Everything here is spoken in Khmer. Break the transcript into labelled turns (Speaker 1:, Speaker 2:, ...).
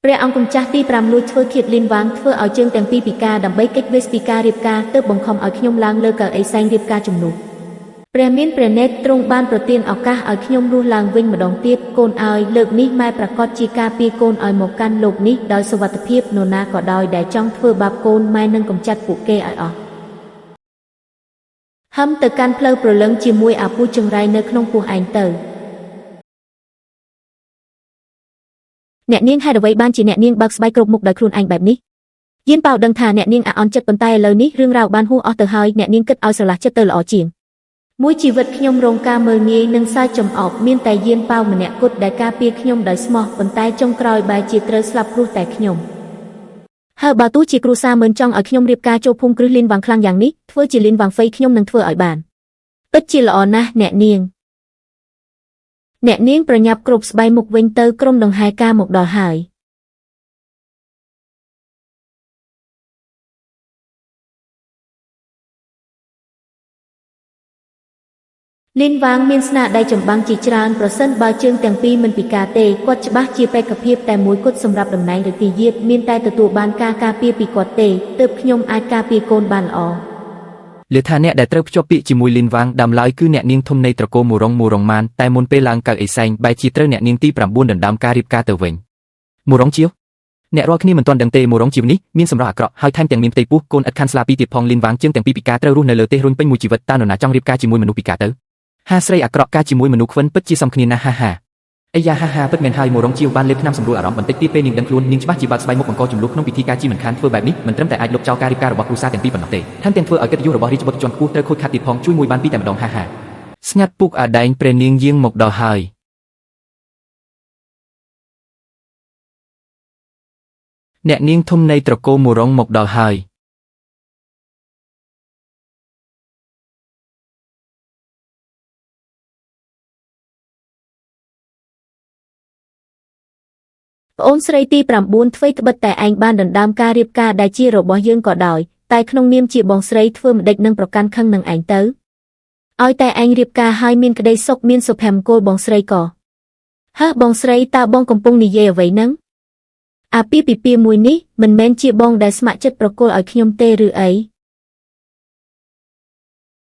Speaker 1: ព្រះអង្គម្ចាស់ទី5លួចធ្វើឃាតលីនវ៉ាងធ្វើឲ្យជើងទាំងពីរពិការដើម្បីគេចវេសពីការរៀបការទើបបង្ខំឲ្យខ្ញុំឡើងលើកៅអីសែងរៀបការជំនួសព្រះមានព្រះនេត្រទ្រង់បានប្រទានឱកាសឲ្យខ្ញុំរស់ឡើងវិញម្ដងទៀតកូនឲ្យលើកនេះម៉ែប្រាកដជាការពារកូនឲ្យមកកាន់លោកនេះដោយសុវត្ថិភាពនរណាក៏ដោយដែលចង់ធ្វើបាបកូនម៉ែនឹងកម្ចាត់ពួកគេឲ្យអស់ហឹមទៅកាន់ផ្លូវព្រលឹងជាមួយអាពូចង្រៃនៅក្នុងពោះឯងទៅអ្នកនាងហេតុអ្វីបានជាអ្នកនាងបើកស្បែកគ្រប់មុខដោយខ្លួនឯងបែបនេះយានប៉ៅដឹងថាអ្នកនាងអាអន់ចិត្តប៉ុន្តែឥឡូវនេះរឿងរ៉ាវបានហួសអស់ទៅហើយអ្នកនាងគិតឲ្យស្រឡះចិត្តទៅល្អជាងមួយជីវិតខ្ញុំរងការមើលងាយនិងសើចចំអកមានតែយានប៉ៅម្នាក់គត់ដែលការពារខ្ញុំដោយស្មោះប៉ុន្តែចុងក្រោយបែរជាត្រូវស្លាប់ព្រោះតែខ្ញុំហើយបើទោះជាគ្រួសារមិនចង់ឲ្យខ្ញុំរៀបការចូលភូមិគ្រឹះលីនវ៉ាងខ្លាំងយ៉ាងនេះធ្វើជាលីនវ៉ាងហ្វៃខ្ញុំនឹងធ្វើឲ្យបានពិតជាល្អណាស់អ្នកនាងអ្នកនាងប្រញាប់គ្រប់ស្បែកមុខវិញទៅក្រុមដង្ហែការមកដល់ហើយលីនវ៉ាងមានស្នាដៃចម្បាំងជាច្រើនប្រសិនបើជើងទាំងពីរមិនពិការទេគាត់ច្បាស់ជាបេក្ខភាពតែមួយគត់សម្រាប់តំណែងឬទីយាបមានតែទទួលបានការការពារពីគាត់ទេទើបខ្ញុំអាចការពារកូនបានល្អ
Speaker 2: លើថាអ្នកដែលត្រូវភ្ជាប់ពាក្យជាមួយលីនវ៉ាងដើមឡើយគឺអ្នកនាងធំនៃត្រកូលមូរ៉ុងម៉ានតែមុនពេលឡើងកៅអីសែងបែរជាត្រូវអ្នកនាងទី9ដណ្ដើមការរៀបការទៅវិញមូរ៉ុងជាវអ្នករាល់គ្នាមិនទាន់ដឹងទេមូរ៉ុងជាវនេះមានសម្រស់អាក្រក់ហើយថែមទាំងមានផ្ទៃពោះកូនឥតខាន់ស្លាពីរទៀតផងលីនវ៉ាងជើងទាំងពីរពិការត្រូវរស់នៅលើទេរុញពេញមួយជីវិតតើនរណាចង់រៀបការជាមួយមនុស្សពិការទៅហាស្រីអាក្រក់ការជាមួយមនុស្សខ្វិនពិតជាសំគ្នាណាស់ហាហាអាយ៉ាហាហាពិតមែនហើយមូរ៉ុងជាវបានលេបថ្នាំសម្រួលអារម្មណ៍បន្តិចទៀតពេលនាងដឹងខ្លួននាងច្បាស់ជាបើកស្បែកមុខបង្កចំនួនក្នុងពិធីការជាមិនខានធ្វើបែបនេះមិនត្រឹមតែអាចលុបចោលការរៀបការរបស់គ្រួសារទាំងពីរប៉ុណ្ណោះទេថែមទាំងធ្វើឲ្យកិត្តិយសរបស់រាជបុត្រជាន់ខ្ពស់ត្រូវខូចខាតទៀតផងជួយមួយបានពីរតែម្ដងហាហាស្ងាត់ពុកអាដែងព្រះនាងយាងមកដល់ហើយអ្នកនាងធំនៃត្រកូលមូរ៉ុងមកដល់ហើយ
Speaker 1: ប្អូនស្រីទី9ធ្វើត្បិតតែឯងបានដណ្ដើមការរៀបការដែលជារបស់យើងក៏ដោយតែក្នុងនាមជាបងស្រីធ្វើម្ដេចនឹងប្រកាន់ខឹងនឹងឯងទៅឲ្យតែឯងរៀបការហើយមានក្តីសុខមានសុភមង្គលបងស្រីក៏ហើបងស្រីតើបងកំពុងនិយាយអ្វីនឹងអាពាហ៍ពិពាហ៍មួយនេះមិនមែនជាបងដែលស្ម័គ្រចិត្តប្រគល់ឲ្យខ្ញុំទេឬអី